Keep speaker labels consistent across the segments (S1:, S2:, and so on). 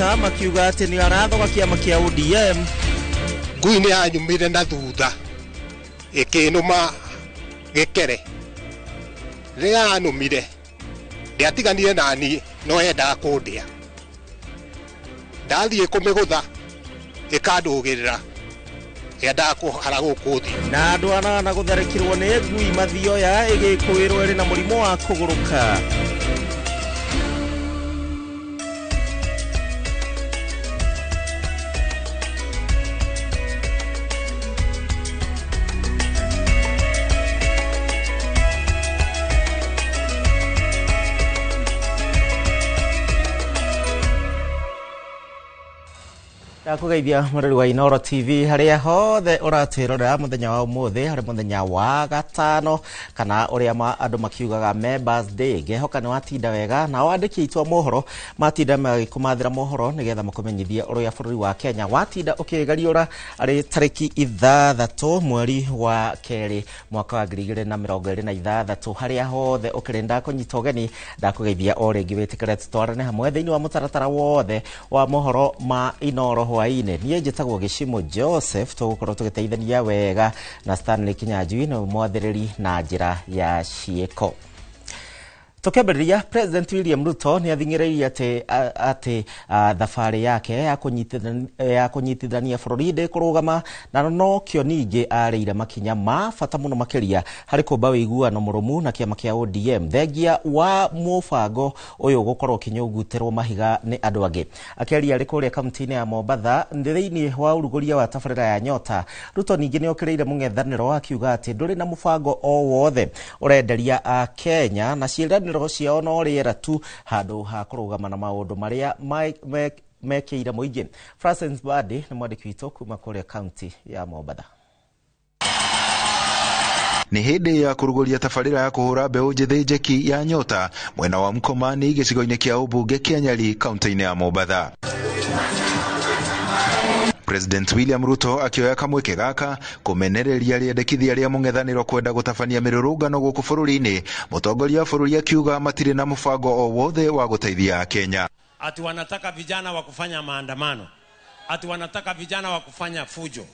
S1: Sifuna makiuga atĩ nĩ arathoga kĩama kĩa ODM.
S2: Ngui nĩ yanyumire na thutha ĩkĩnũma gĩkere. Rĩrĩa yanũmire ndĩatiganire naniĩ no yendaga kũndĩa. Ndathiĩ kũmĩgũtha ĩkandũgĩrĩra yendaga kũhara gũkũ thĩ.
S1: Na andũ anana gũtharĩkĩrwo nĩ ngui Mathioya ĩgĩkũĩrwo ĩrĩ na mũrimũ wa kũgũrũka. Ndakugeithia mũrori wa Inooro TV harĩa hothe ũratwĩrorera mũthenya wa ũmũthĩ harĩ mũthenya wa gatano kana ũrĩa andũ makiugaga Members Day. Ngehoka nĩ watinda wega nao andĩki aitũ a mohoro matinda magĩkũmathĩra mohoro nĩgetha makũmenyithie ũrĩa bũrũri wa Kenya watinda ũkĩgariũra arĩ tarĩki 6 mweri wa kerĩ mwaka wa 2026 harĩa hothe ũkĩrĩ. Ndakũnyita ũgeni ndakũgeithia o rĩngĩ wĩtĩkĩre tũtwarane hamwe thĩinĩ wa mũtaratara wothe wa mohoro ma Inooro hwaĩ-inĩ. Niĩ njĩtagwo Gĩcimo Joseph, tũgũkorwo tũgĩteithania wega na Stanley Kinyanjui nĩ mwathĩrĩri na njĩra ya ciĩko. Tũkĩambĩrĩria, President William Ruto nĩ athing'ĩrĩirie atĩ thabarĩ yake ya kũnyitithania bũrũri ndĩkũrũgama na nokĩo ningĩ arĩire makinya ma bata mũno makĩria harĩ kũmba ũiguano mũrũmu na kĩama kĩa ODM thengia wa mũbango ũyũ gũkorwo ũkĩnyũngũtĩrwo mahiga nĩ andũ angĩ. Akĩaria arĩ kũrĩa kaunti-inĩ ya Mombatha thĩinĩ wa ũrugũria wa tabarĩra ya Nyota, Ruto ningĩ nĩ okĩrĩire mũng'ethanĩro akiuga atĩ ndũrĩ na mũbango o wothe ũrenderia a Kenya na ciĩranĩro ciao no rĩera tu handũ ha kũrũgama na maũndũ marĩa mekĩire mũingĩ. Francis Mbadi nĩ mwandĩki witũ kuma kũrĩa kaunti ya Mombatha.
S3: Nĩ hĩndĩ ya kũrugũria tabarĩra ya kũhũra mbeũ njĩthĩ njeki ya Nyota mwena wa Mkomani gĩcigo-inĩ kĩa ũmbunge kĩa Nyali kaunti-inĩ ya Mombatha. President William Ruto akĩoya kamweke gaka kũmenereria rĩendekithia rĩa mũng'ethanĩro kwenda gũtabania mĩrũrũngano gũkũ bũrũri-inĩ. Mũtongoria wa bũrũri akiuga matirĩ na mũbango o wothe wa gũteithia Kenya.
S4: Ati wanataka vijana wa kufanya maandamano, ati wanataka vijana wa kufanya fujo,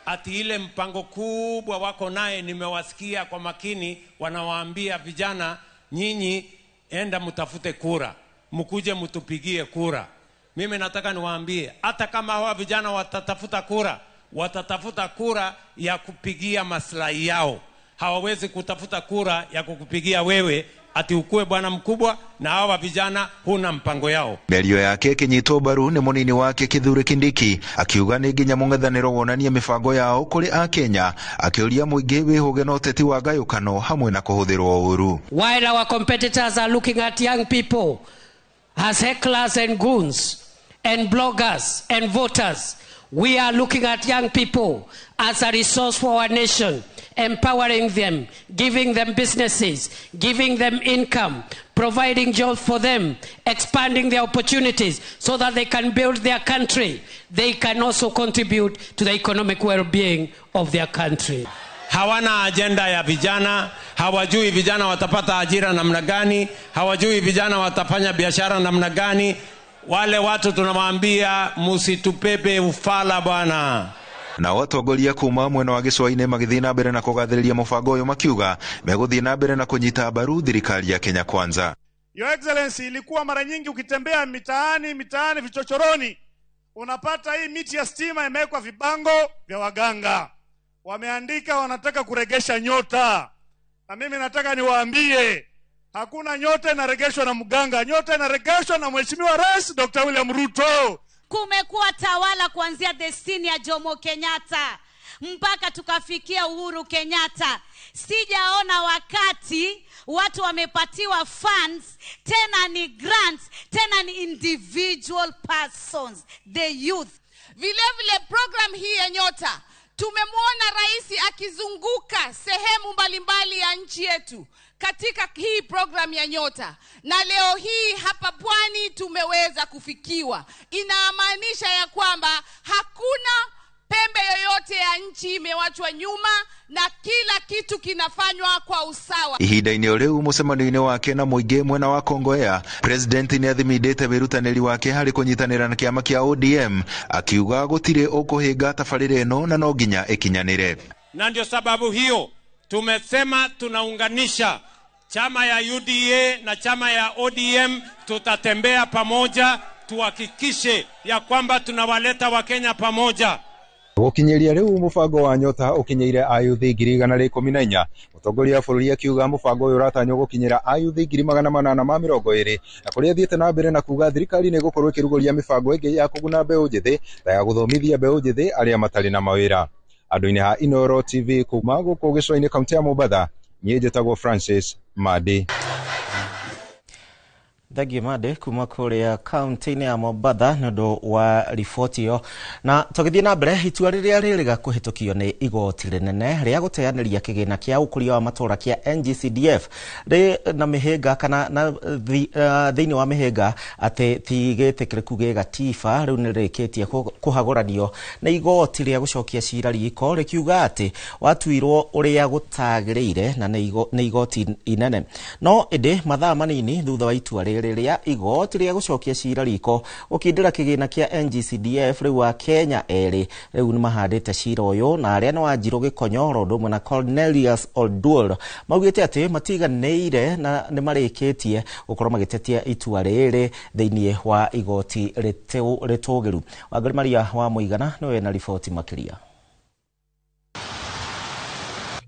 S4: ati ile mpango kubwa wako naye, nimewasikia kwa makini wanawaambia vijana, nyinyi enda mtafute kura, mkuje mtupigie kura. Mimi nataka niwaambie, hata kama hawa vijana watatafuta kura, watatafuta kura ya kupigia maslahi yao. Hawawezi kutafuta kura ya kukupigia wewe ati ukue bwana mkubwa na hawa vijana huna mpango yao.
S3: Mĩario yake ĩkĩnyitwo mbaru nĩ mũnini wake Kithure Kindiki akiuga nĩ nginya mũng'ethanĩro wonanie mĩbango yao kũrĩ Akenya, akĩũria mũingĩ wĩhũge na ũteti wa ngayũkano hamwe na kũhũthĩrwo ũru.
S5: While our competitors are looking at young people as hecklers and goons and bloggers and voters, we are looking at young people as a resource for our nation, empowering them, giving them businesses, giving them income, providing jobs for them, expanding their opportunities so that they can build their country. They can also contribute to the economic well-being of their country.
S4: Hawana agenda ya vijana, hawajui vijana watapata ajira namna gani, hawajui vijana watafanya biashara namna gani. Wale watu tunawaambia musitupepe ufala bwana.
S3: Nao atongoria kuma mwena wa gĩcũa-inĩ magĩthiĩ na mbere na kũgathĩrĩria mũbango ũyũ makiuga megũthiĩ na mbere na kũnyita mbaru thirikari ya Kenya Kwanza.
S6: Your Excellency, ilikuwa mara nyingi ukitembea mitaani vichochoroni unapata hii miti ya stima imewekwa vibango vya waganga. Wameandika wanataka kuregesha nyota. Na mimi nataka niwaambie, hakuna nyota inaregeshwa na mganga, nyota inaregeshwa na Mheshimiwa Rais Dr. William Ruto.
S7: Kumekuwa tawala kuanzia destiny ya Jomo Kenyatta mpaka tukafikia Uhuru Kenyatta. Sijaona wakati watu wamepatiwa funds, tena ni grants, tena ni individual persons, the youth.
S8: Vile vile program hii ya Nyota, tumemwona rais akizunguka sehemu mbalimbali ya nchi yetu katika hii program ya Nyota, na leo hii hapa Pwani tumeweza kufikiwa. Inamaanisha ya kwamba hakuna pembe yoyote ya nchi imewachwa nyuma. na kila kitu kinafanywa kwa usawa.
S3: Ihinda-inĩ o rĩu mũcemanio-inĩ wake na mũingĩ mwena wa Kongowea, president nĩ athimindĩte wĩrutanĩri wake harĩ kũnyitanĩra na kĩama kĩa ODM, akiuga gũtirĩ ũkũhĩnga tabarĩra ĩno na no nginya ĩkinyanĩre.
S4: Na ndio sababu hiyo tumesema tunaunganisha chama ya UDA na chama ya ODM, tutatembea pamoja tuhakikishe ya kwamba tunawaleta Wakenya pamoja.
S3: Gũkinyĩria rĩu mũbango wa Nyota ũkinyĩire ayuthi 114,000. Mũtongoria wa bũrũri akiuga mũbango ũyũ ũratanywo gũkinyĩra ayuthi 820,000, na kũrĩa thiĩte na mbere na kuga thirikari nĩ ĩgũkorwo ĩkĩrugũria mĩbango ĩngĩ ya kũguna mbeũ njĩthĩ ta ya gũthomithia mbeũ njĩthĩ arĩa matarĩ na mawĩra. Andũ-inĩ ha Inooro TV kuma gũkũ gĩcũa-inĩ kaunti ya Mombatha, niĩ njĩtagwo Francis Madi.
S1: Thengiũ Mande kuma kũrĩa kaunti-inĩ ya Mombatha nĩ ũndũ wa riboti ĩyo. Na tũgĩthiĩ na mbere, itua rĩrĩa rĩrĩga kũhĩtũkio nĩ igoti rĩnene rĩa gũteanĩria kĩgĩna kĩa ũkũria wa matũũra kĩa NGCDF rĩ na mĩhĩnga kana na thĩinĩ wa mĩhĩnga atĩ ti gĩtĩkĩrĩku gĩgatiba, rĩu nĩ rĩrĩkĩtie kũhagũranio nĩ igoti rĩa gũcokia cira riko rĩkiuga atĩ watuirwo ũrĩa gũtagĩrĩire na nĩ igoti inene. No ĩndĩ mathaa manini thutha wa itua rĩrĩ rĩa igoti rĩa gũcokia cira riko gũkindĩra kĩgĩna kĩa NGCDF, rĩu wa Kenya erĩ rĩu nĩ mahandĩte cira ũyũ, na arĩa nĩ Wanjirũ Gĩkonyo oro ũndũ ũmwe na Cornelius Oduor maugĩte atĩ matiganĩire na nĩ marĩkĩtie gũkorwo magĩtetia itua rĩrĩ thĩinĩ wa igoti rĩtũgĩru. Wangari Maria wa Mũigana nĩwe na riboti makĩria.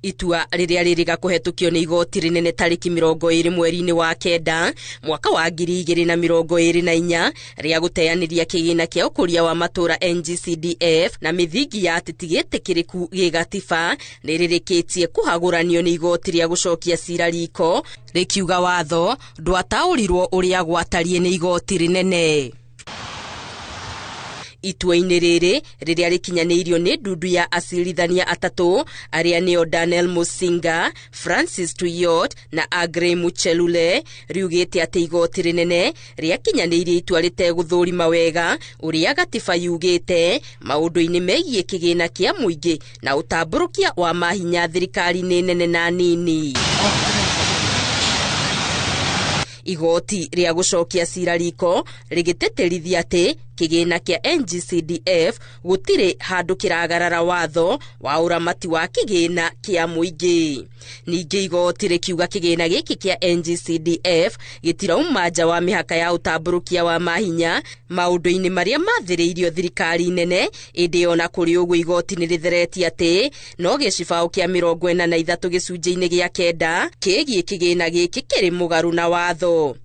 S9: Itua rĩrĩa rĩrĩga kũhetũkio nĩ igoti rĩnene tarĩki 20 mweri-inĩ wa 9 mwaka wa 2024 rĩa gũteanĩria kĩgĩna kĩa ũkũria wa matũũra NGCDF na mĩthingi ya atĩ ti gĩtĩkĩrĩku gĩgatiba nĩ rĩrĩkĩtie kũhagũranio nĩ igoti rĩa gũcokia cira riko rĩkiuga watho ndwataũrirwo ũrĩa gwatariĩ nĩ igoti rĩnene. Itua-inĩ rĩrĩ rĩrĩa rĩkinyanĩirio nĩ ndundu ya acirithania atatũ arĩa nĩo Daniel Musinga, Francis Tuyot na Aggrey Muchelule riugĩte atĩ igoti rĩnene rĩakinyanĩirie itua rĩtegũthũrima wega ũrĩa gatiba yugĩte maũndũ-inĩ megiĩ kĩgĩna kĩa mũingĩ na ũtambũrũkia wa mahinya thirikari-inĩ nene na nini. Igoti rĩa gũcokia cira riko rĩgĩtĩtĩrithia atĩ kĩgĩna kĩa NGCDF gũtirĩ handũ kĩragarara watho wa ũramati wa kĩgĩna kĩa mũingĩ. Ningĩ igoti rĩkiuga kĩgĩna gĩkĩ kĩa NGCDF gĩtirauma nja wa mĩhaka ya ũtambũrũkia wa mahinya maũndũ-inĩ marĩa mathĩrĩirio thirikari nene, ĩndĩ ona kũrĩ ũguo igoti nĩ rĩtheretie atĩ no gĩcibaũ kĩa 43 gĩcunjĩ-inĩ gĩa 9 kĩgiĩ kĩgĩna gĩkĩ kĩrĩ mũgarũ na watho.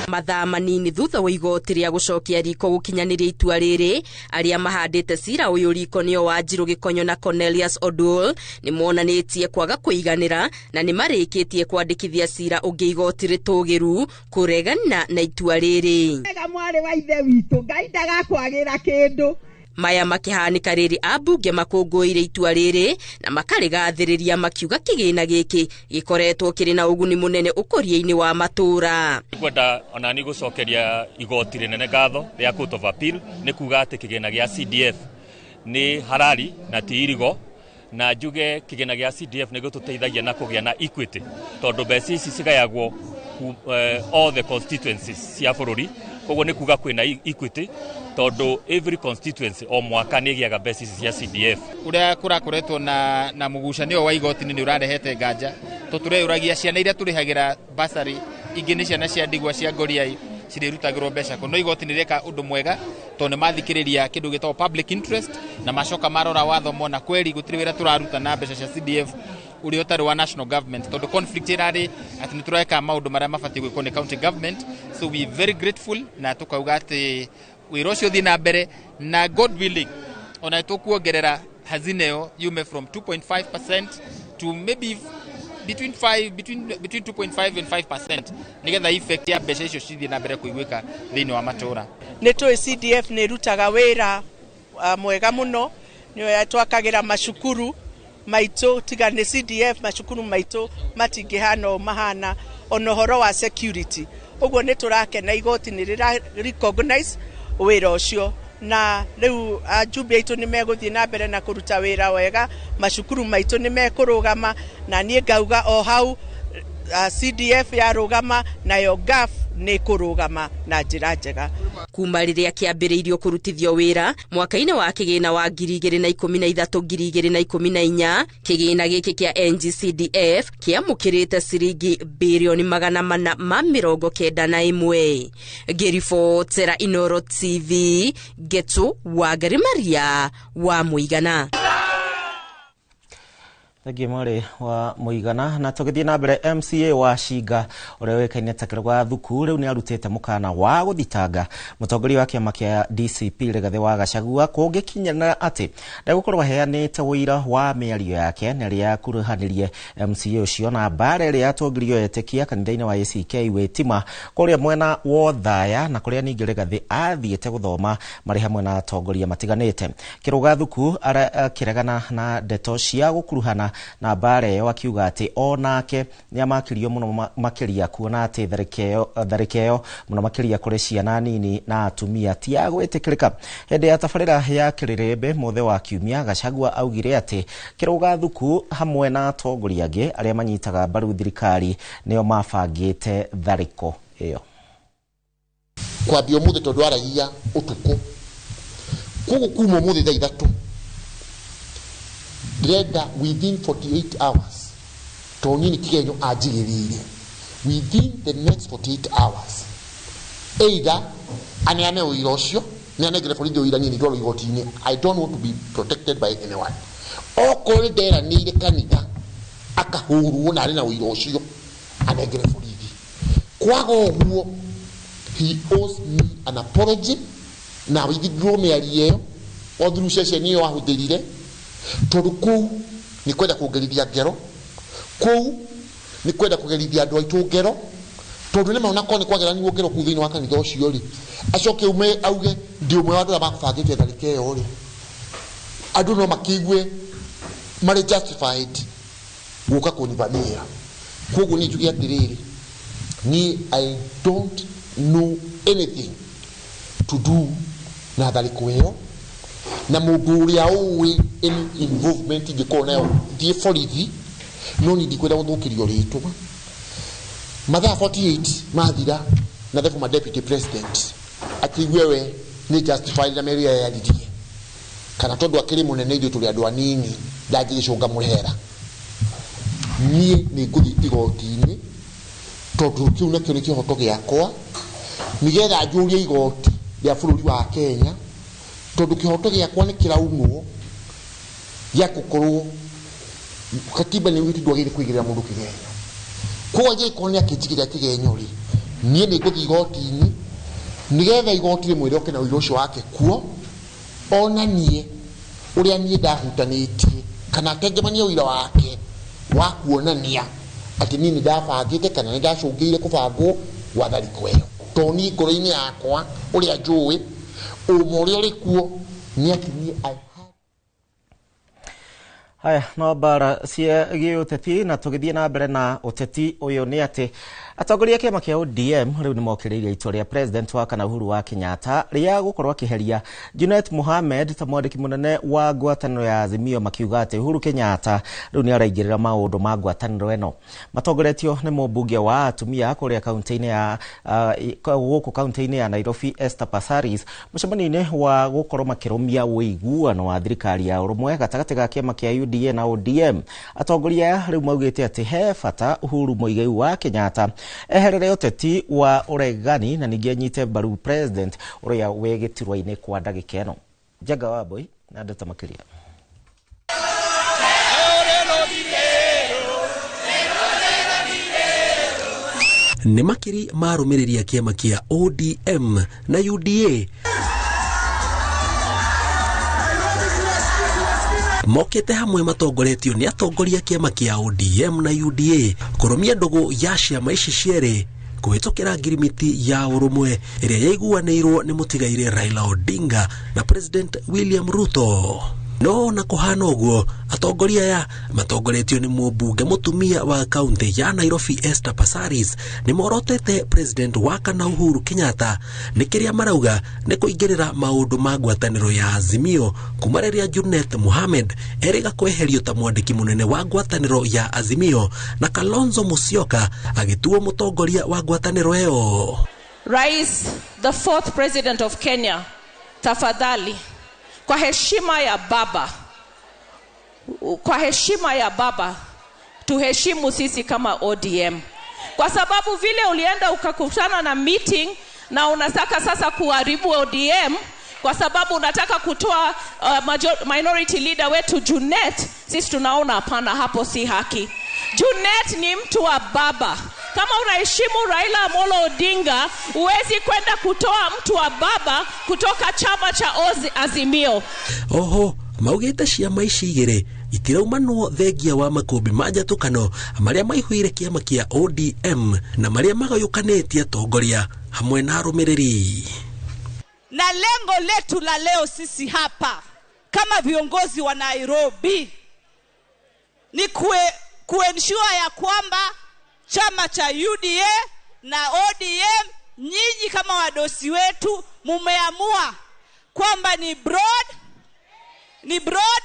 S9: Mathaa manini thutha wa igoti rĩa gũcokia riko gũkinyanĩria itua rĩrĩ, arĩa mahandĩte cira ũyũ riko nĩo Wanjirũ Gĩkonyo na Cornelius Oduor nĩ monanĩtie kwaga kũiganĩra na nĩ marĩkĩtie kwandĩkithia cira ũngĩ igoti rĩtũgĩru kũregana na itua rĩrĩ.
S10: Mwarĩ wa ithe witũ, Ngai ndagakwagĩra kĩndũ.
S9: Maya makĩhanĩka rĩrĩ ambunge makũngũĩire itua rĩrĩ na makarĩgathĩrĩria makiuga kĩgĩna gĩkĩ gĩkoretwo kĩrĩ na ũguni mũnene ũkũria-inĩ wa matũũra.
S11: Ngwenda onani gũcokeria igoti rĩnene ngatho rĩa Court of Appeal nĩ kuga atĩ kĩgĩna gĩa CDF nĩ harari na ti irigo, na njuge kĩgĩna gĩa CDF nĩ gĩtũteithagia na kũgĩa na equity tondũ mbeca ici cigayagwo all the constituencies cia bũrũri, koguo nĩ kuga kwĩna equity tondũ every constituency o mwaka nĩ ĩgĩaga mbeca ici cia CDF.
S12: Ũrĩa kũrakoretwo na mũgucanio wa igoti-inĩ nĩ ũrarehete nganja, tondũ tũreyũragia ciana iria tũrĩhagĩra bursary ingĩ nĩ ciana cia ndigwa cia ngoriai cirĩrutagĩrwo mbeca kũ, no igoti nĩ rĩeka ũndũ mwega tondũ nĩ mathikĩrĩria kĩndũ gĩtagwo public interest na macoka marora watho mona kweri gũtirĩ wĩra tũraruta na mbeca cia CDF ũrĩa ũtarĩ wa national government, tondũ conflict ĩrarĩ atĩ nĩ tũreka maũndũ marĩa mabatiĩ gwĩkwo nĩ county government. So we very grateful na tũkauga atĩ wĩra ũcio ũthiĩ na mbere na God willing ona tũkuongerera hazina ĩyo yume from 2.5% to maybe between 2.5 and 5% nigetha effect ya mbeca icio cithiĩ na mbere kũiguĩka thĩinĩ wa matũũra.
S10: Nĩ tũĩ CDF nĩ ĩrutaga wĩra mwega mũno, nĩyo twakagĩra macukuru maitũ, tiga nĩ CDF macukuru maitũ matingĩhana ũũ mahana, ona ũhoro wa security. Ũguo nĩ tũrakena igoti nĩ rĩra recognize wĩra ũcio. Na rĩu ajumbe aitũ nĩ megũthiĩ na mbere na kũruta wĩra wega, macukuru maitũ nĩ mekũrũgama, na niĩ ngauga o hau CDF yarũgama nayo GAF nĩ kũrũgama na njĩra njega.
S9: Kuma rĩrĩa kĩambĩrĩirio kũrutithio wĩra mwaka-inĩ wa kĩgĩna wa 2013 2014, kĩgĩna gĩkĩ kĩa NGCDF kĩamũkĩrĩte ciringi birioni 491. Ngĩribotera Inoro TV, Getu Wangari Maria wa Mũigana.
S1: Thengiũ mwarĩ wa Mũigana. Na tũgĩthiĩ na mbere, MCA wa Shinga ũrĩa ũĩkaine ta Kĩrũga Thuku rĩu nĩ arutĩte mũkana wa gũthitanga mũtongoria wa kĩama kĩa DCP Rigathĩ wa Gachagua kũngĩkinyana atĩ ndegũkorwo aheanĩte ũira wa mĩario yake na ĩrĩa yakuruhanirie MCA ũcio na mbara ĩrĩa yatongorio etĩkia kanitha-inĩ wa ACK Wĩtima kũrĩa mwena wa Othaya, na kũrĩa ningĩ Rigathĩ athiĩte gũthoma marĩ hamwe na atongoria matiganĩte. Kĩrũga Thuku akĩregana na ndeto cia gũkuruhana na mbara ĩyo, akiuga atĩ onake nĩ amakirio mũno makĩria kuona atĩ tharĩka ĩyo mũno makĩria kũrĩ ciana nini na atumia ti ya gwĩtĩkĩrĩka. Hĩndĩ ya tabarĩra ya Kĩrĩrĩmbĩ mũthĩ wa Kiumia, Gachagua augire atĩ Kĩrũga Thuku hamwe na atongoria angĩ arĩa manyitaga mbaru thirikari nĩo mabangĩte tharĩko ĩyo.
S13: Kwambia ũmũthĩ tondũ aragia ũtukũ, koguo kuma ũmũthĩ thaa 3 ndĩrenda within 48 hours, tondũ niĩ nĩ kĩgenyo anjigĩrĩire, within the next 48 hours either aneane ũira ũcio, nĩ anengere borithi ũira, niĩ nĩndwarwo igoti-inĩ. I don't want to be protected by anyone. Okorwo nĩ nderanĩire kanitha akahũrwo na arĩ na ũira ũcio, anengere borithi. Kwaga ũguo, he owes me an apology na withdraw mĩario ĩyo o through ceceni ĩyo ahũthĩrire, tondũ kũu nĩ kwenda kũngerithia ngero, kũu nĩ kwenda kũgerithia andũ aitũ ngero, tondũ nĩ maona korwo nĩ kwageraniwo ngero kũu thĩinĩ wa kanitha ũcio rĩ, acoke ume auge ndi ũmwe wa andũ arĩa makũbangĩte tharĩka ĩyo rĩ, andũ no makĩigue marĩ justified gũka kũnivamia. Koguo niĩ njuge atĩrĩrĩ, niĩ I don't know anything to do na tharĩko ĩyo, na mũndũ ũrĩa ũĩ any involvement ingĩkorwo nayo thiĩ borithi, no niĩ ndikwenda gũthũkĩrio rĩtwa. Mathaa 48 mathira na the former deputy president akĩigue we nĩ justified na mĩario ĩrĩa yaririe, kana tondũ akĩrĩ mũnene ithuĩ tũrĩ andũ anini ndangĩgĩcũnga mũhera, niĩ nĩ ngũthiĩ igoti-inĩ tondũ kĩu nakĩo nĩ kĩhoto gĩakwa, nĩgetha njũrie igoti rĩa bũrũri wa Kenya, tondũ kĩhoto gĩakwa nĩ kĩraunwo gĩa gũkorwo katiba nĩ yugĩte ndwagĩrĩire kũigĩrĩra mũndũ kĩgenyo. Koguo angĩkorwo nĩ akĩnjigĩrĩra kĩgenyo rĩ, niĩ nĩ ngũthiĩ igoti-inĩ nĩgetha igoti rĩmwĩre oke na ũira ũcio wake kuo, onanie ũrĩa niĩ ndahutanĩtie kana atengemanie ũira wake wa kuonania atĩ niĩ nĩ ndabangĩte kana nĩ ndacũngĩire kũbangwo gwa tharĩko ĩyo. Tondũ niĩ ngoro-inĩ yakwa ũrĩa njũĩ ũma ũrĩa ũrĩ kuo nĩ atĩ niĩ
S1: Haya no mbara cia gĩũteti. Na tũgĩthiĩ na mbere na ũteti ũyũ nĩ atĩ atongoria a kĩama kĩa ODM rĩu nĩ mokĩrĩirie itua rĩa president wa kana Uhuru wa Kenyatta rĩa gũkorwo akĩheria Junet Mohamed ta mwandĩki mũnene wa ngwatanĩro ya Azimio, makiuga atĩ Uhuru Kenyatta rĩu nĩ araingĩrĩra maũndũ ma ngwatanĩro ĩno. Matongoretio nĩ mũmbunge wa atumia kũrĩa kaunti-inĩ ya gũkũ kaunti-inĩ ya Nairobi Esther Passaris, mũcemanio-inĩ wa gũkorwo makĩrũmia ũiguano wa thirikari ya ũrũmwe gatagatĩ ga kĩama kĩa UDA na ODM. Atongoria aya rĩu maugĩte atĩ he bata Uhuru Muigai wa Kenyatta eherere ũteti wa ũregani na ningĩ anyite mbaru president ũrĩa wĩ gĩturwa-inĩ kwa ndagĩka ĩno. Njenga wa Mbui na ndeto makĩria.
S14: Nĩ makiri marũmĩrĩri a kĩama kĩa ODM na UDA mokĩte hamwe matongoretio nĩ atongoria kĩama kĩa ODM na UDA kũrũmia ndũgũ ya ciama ici cierĩ kũhĩtũkĩra ngirimiti ya ũrũmwe ĩrĩa yaiguanĩirwo nĩ mũtigairĩ Raila Odinga na President William Ruto. No na kũhana ũguo, atongoria aya matongoretio nĩ mũmbunge mũtumia wa kaunti ya Nairobi Esther Passaris nĩ morotete president wa kana Uhuru Kenyatta nĩ kĩrĩa marauga nĩ kũingĩrĩra maũndũ ma ngwatanĩro ya Azimio kuma rĩrĩa Junet Mohamed erĩga kweherio ta mwandĩki mũnene wa ngwatanĩro ya Azimio na Kalonzo Musyoka agĩtuo mũtongoria wa ngwatanĩro ĩyo.
S8: Rais, the fourth president of Kenya, tafadhali, kwa heshima ya baba, kwa heshima ya baba, tuheshimu sisi kama ODM. Kwa sababu vile ulienda ukakutana na meeting na unataka sasa kuharibu ODM kwa sababu unataka kutoa minority leader wetu Junet, sisi tunaona hapana, hapo si haki. Junet ni mtu wa baba. Kama unaheshimu Raila Amolo Odinga, huwezi kwenda kutoa mtu wa baba kutoka chama cha Azimio.
S14: Oho, maugĩte ciama ici igĩrĩ itiraumanwo thengia wa makũmbĩ ma njatũkano marĩa maihũire kĩama kĩa ODM na marĩa magayũkanĩtie atongoria hamwe na arũmĩrĩri.
S15: Na lengo letu la leo sisi hapa kama viongozi wa Nairobi ni kuensure ya kwamba chama cha UDA na ODM, nyinyi kama wadosi wetu mumeamua kwamba ni broad,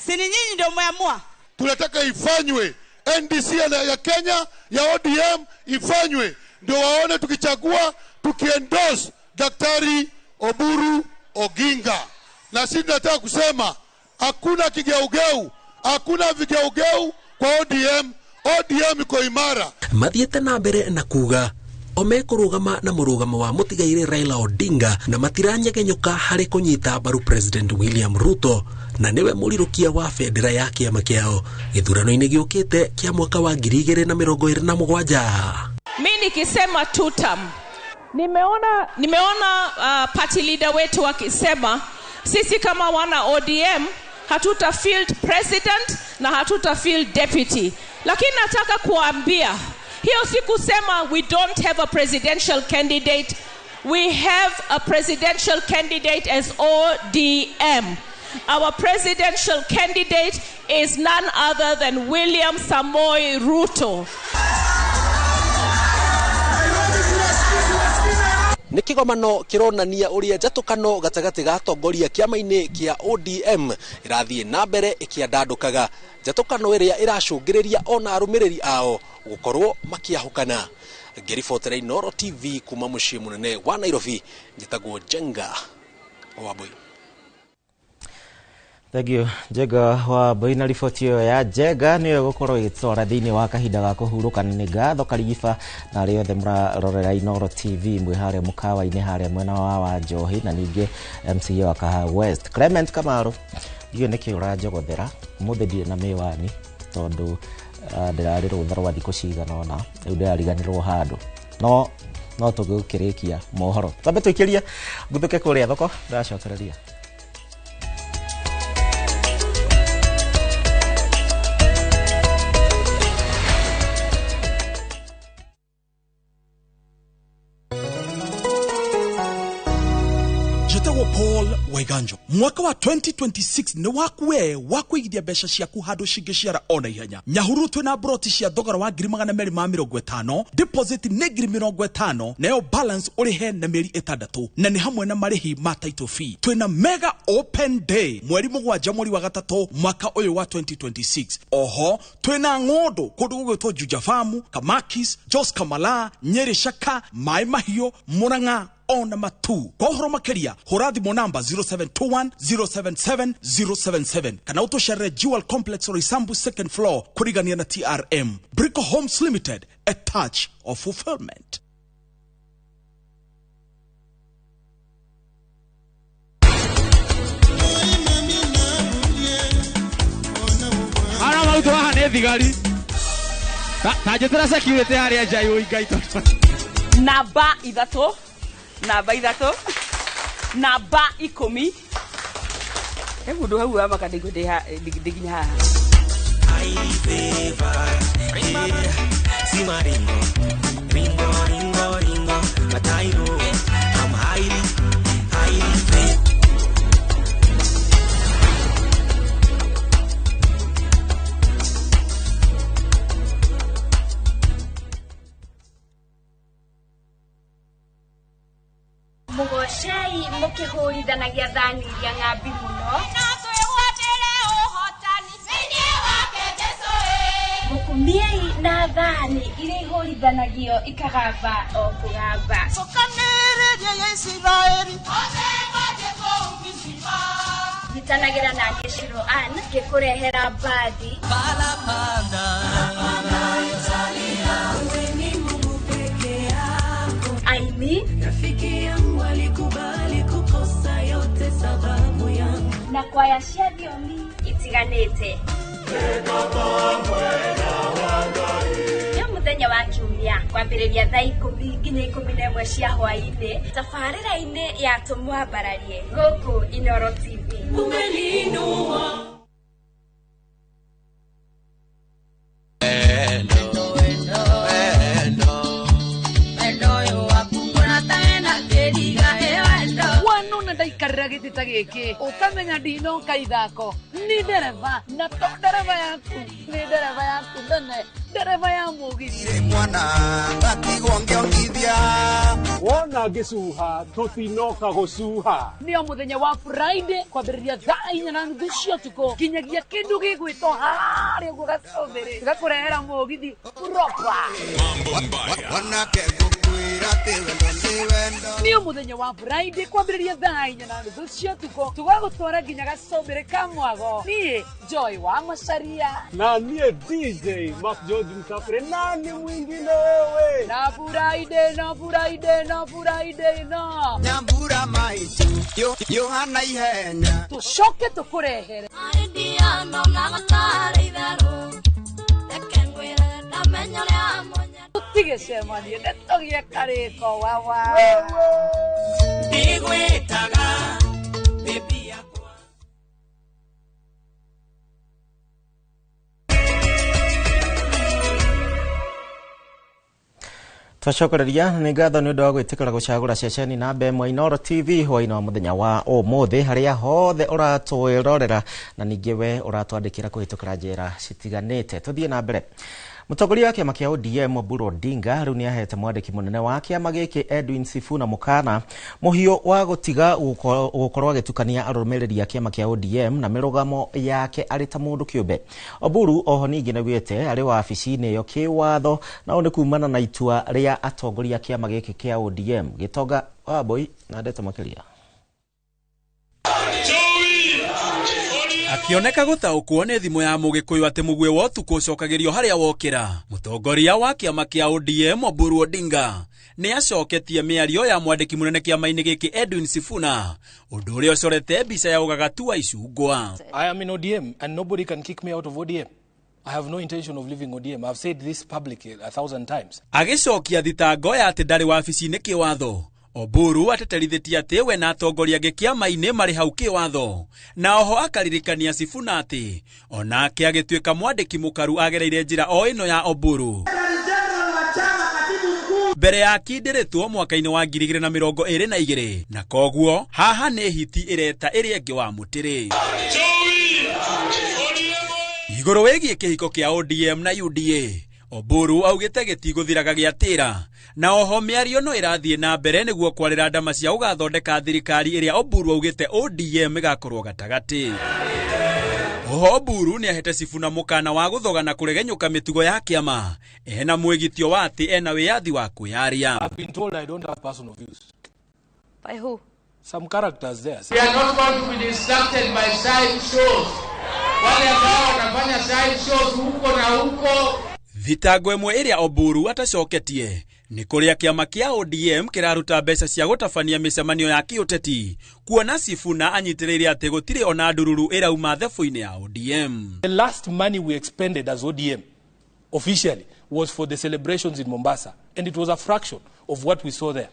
S15: si ni nyinyi ndio mumeamua.
S16: Tunataka ifanywe NDC ya Kenya ya ODM ifanywe, ndio waone tukichagua, tukiendorse Daktari Oburu Oginga. Na sisi tunataka kusema hakuna kigeugeu, hakuna vigeugeu kwa ODM. ODM iko imara.
S14: Mathiete na mbere na kuga o mekũrũgama na mũrũgamo wa mũtigairĩ Raila Odinga na matiranyegenyũka harĩ kũnyita mbaru President William Ruto na nĩwe mũrirũkia wa bendera ya kĩama kĩao gĩthurano-inĩ gĩũkĩte kĩa mwaka wa 2027.
S8: Mimi nikisema two term, nimeona party leader wetu akisema sisi kama wana ODM hatuta field president na hatuta field deputy. Lakini nataka kuambia, hiyo si kusema we don't have a presidential candidate. We have a presidential candidate as ODM. Our presidential candidate is none other than William Samoei Ruto.
S14: Nĩ kĩgomano kĩronania ũrĩa njatũkano gatagatĩ ga atongoria kĩama-inĩ kĩa ODM ĩrathiĩ na mbere ĩkĩandandũkaga, njatũkano ĩrĩa ĩracũngĩrĩria ona arũmĩrĩri ao gũkorwo makĩahũkana. Ngĩribotera Inooro TV kuma mũciĩ mũnene wa Nairobi, njĩtagwo Njenga Wambui.
S1: Thank you Njenga Wambui na riboti ĩyo ya Njenga nĩyo ĩgũkorwo ĩgĩtwara thĩinĩ wa kahinda ga kũhurũka. Nĩ ngatho Karigiba na arĩa othe mũrarorera Inooro TV mwĩ harĩa mũkawa-inĩ harĩa mwena wa Wanjohi na ningĩ MCA wa Kahawa West Clement Kamaru. Ndiũĩ nĩkĩ ũranjogothera ũmũthĩ, ndirĩ na mĩwani tondũ ndĩrarĩ rũtha rwa thikũ cigana ũna, rĩu ndĩrariganĩrwo handũ, no tũgũkĩrĩkia mohoro. Twambe tũikĩrie nguthũke kũrĩa thoko, ndĩracokereria.
S17: Paul Waiganjo. Mwaka wa 2026 nĩ waku we wa kũigithia mbeca ciaku handũ cingĩciara ona ihenya. Nyahururu twĩna broti cia thogora wa 250,000, deposit nĩ 50,000, nayo balance ũrĩhe na mĩeri 6, na nĩ hamwe na marĩhi ma title fee. Twĩna mega open day mweri 7 mweri wa 3 mwaka ũyũ wa 2026. Oho twĩna ng'ũndũ kũndũ gũgwĩtwo Juja Farm, Kamakis, Jos Kamala, Nyeri Shaka, Mai Mahiũ, Murang'a ona matu. Kwa ũhoro makĩria hũra thimũ namba 0721 077 077 kana ũtũcerere Jewel Complex Roysambu second floor kũrigania na TRM. Brico Homes Limited, a touch of fulfillment.
S18: Ara maũndũ haha nĩ thigari ta njĩtĩra security harĩa nja yũingaitũ.
S8: Namba 3, namba 3, namba 10.
S19: He mundu hau wa maka ndinginya haha.
S20: Tigai mũkĩhũrithanagia thani iria ng'ambi mũno. Mũkumiei na thani iria ihũrithanagio ikagamba o kũgamba. Nyitanagĩra na niĩ Shiro Ann ngĩkũrehera mbathi. Aini
S21: Rafiki yangu alikubali kukosa yote sababu yangu
S20: na kwaya cia thiomi itiganĩte. Nĩ mũthenya wa kiumia kwambĩrĩria thaa 10 nginya 11 cia hwaĩ-inĩ tabarĩra-inĩ ya Tũmwambararie gũkũ Inooro TV.
S21: Umeniinua.
S22: Wanona ndaikarĩra gĩtĩ ta gĩkĩ ũkamenya ndinoka ithako ni ndereba na to ndereba yaku ni ndereba yaku nene ndereba ya mũgithi
S23: mwana ngatigwo ngĩongithia
S24: wona ngĩcuha tũtinoka gũcuha
S22: nĩ o mũthenya wa Friday kwambĩrĩria thaa 4:30 cia ũtukũ nginyagia kĩndũ gĩgwĩtwo harĩa ũguo gacũmbĩrĩ gĩgakũrehera mũgithi proper.
S23: Wanake ngũkwĩra atĩ wendo nĩ wendo.
S22: Nĩ o mũthenya wa Friday kwambĩrĩria thaa 4:30 cia ũtukũ tũgagũtwara nginya gacũmbĩrĩ ka mwago. Niĩ Joy wa Macaria
S24: na niĩ DJ Mark George Msafiri nani mwingine wewe
S22: na Friday no Friday no Friday no
S23: Nyambura maitu Yohana ihenya
S22: tũcoke tũkũrehere tũtigĩcemanie nĩtũgĩe karĩko wawa.
S21: Ndigwĩtaga baby yakwa.
S1: Twacokereria nĩ ngatho nĩ ũndũ wa gwĩtĩkĩra gũcagũra ceceni namba ĩmwe Inooro TV hwaĩ-inĩ wa mũthenya wa ũmũthĩ harĩa hothe ũratwĩrorera na ningĩ we ũratwandĩkĩra kũhĩtũkĩra njĩra citiganĩte. Tũthiĩ na mbere. Mũtongoria wa kĩama kĩa ODM Oburu Odinga rĩu nĩahete mwandĩki mũnene wa kĩama gĩkĩ Edwin Sifuna mũkana mũhiũ wa gũtiga gũkorwo agĩtukania arũmĩrĩri a kĩama kĩa ODM na mĩrũgamo yake arĩ ta mũndũ kĩũmbe. Oburu oho ningĩ nĩaugĩte arĩ wabici-inĩ ĩyo kĩwatho na ũũ nĩ kumana na itua rĩa atongoria a kĩama gĩkĩ kĩa ODM. Gĩtonga Wambui na ndeto makĩria.
S17: Akioneka gũtaũkwo nĩ thimũ ya mũgĩkũyũ atĩ mũguĩ wa ũtukũ ũcokagĩrio harĩa wokĩra, mũtongoria wa kĩama kĩa ODM Oburu Odinga nĩ acoketie mĩario ya mwandĩki mũnene kĩama-inĩ gĩkĩ Edwin Sifuna, ũndũ ũrĩa ũcorete mbica ya ũgagatu wa icungwa.
S25: I am in ODM and nobody can kick me out of ODM. I have no intention of leaving ODM. I've said this publicly 1,000 times.
S17: Agĩcokia thitango ya atĩ ndarĩ wabici-inĩ kĩwatho, Oburu ateterithĩtie atĩ we na atongoria angĩ kĩama-inĩ marĩ hau kĩwatho, na oho akaririkania Sifuna atĩ onake agĩtuĩka mwandĩki mũkaru agereire njĩra o ĩno ya Oburu. Mbere ya akindĩrĩtwo mwaka-inĩ wa 2022 na koguo haha nĩ hiti ĩreta ĩrĩa ĩngĩ wa mũtĩrĩ. Igũrũ wĩgiĩ kĩhiko kĩa ODM na UDA, Oburu augĩte gĩtigũthiraga gĩatĩra na oho mĩario no ĩrathiĩ na mbere nĩguo kwarĩra ndama cia gũgathondeka thirikari ĩrĩa Oburu augĩte ODM ĩgakorwo gatagatĩ. Oho Oburu nĩahete Sifuna mũkana wa gũthoga na kũregenyũka mĩtugo ya kĩama ena mwĩgitio wa atĩ ena wĩyathi wa kwĩyaria.
S25: I've been told I don't have personal views.
S20: By who?
S25: Some characters there.
S26: We are not going to be distracted by side shows. Wale ambao wanafanya side shows huko na huko.
S17: Thitango ĩmwe ĩrĩa Oburu atacoketie nĩ kũrĩa kĩama kĩa ODM kĩraruta mbeca cia gũtabania mĩcemanio ya kĩũteti kuona Sifuna anyitĩrĩire atĩ gũtirĩ ona ndururu ĩrauma thebũ-inĩ ya ODM.
S25: The last money we expended as ODM officially was for the celebrations in Mombasa, and it was a fraction of what we saw there.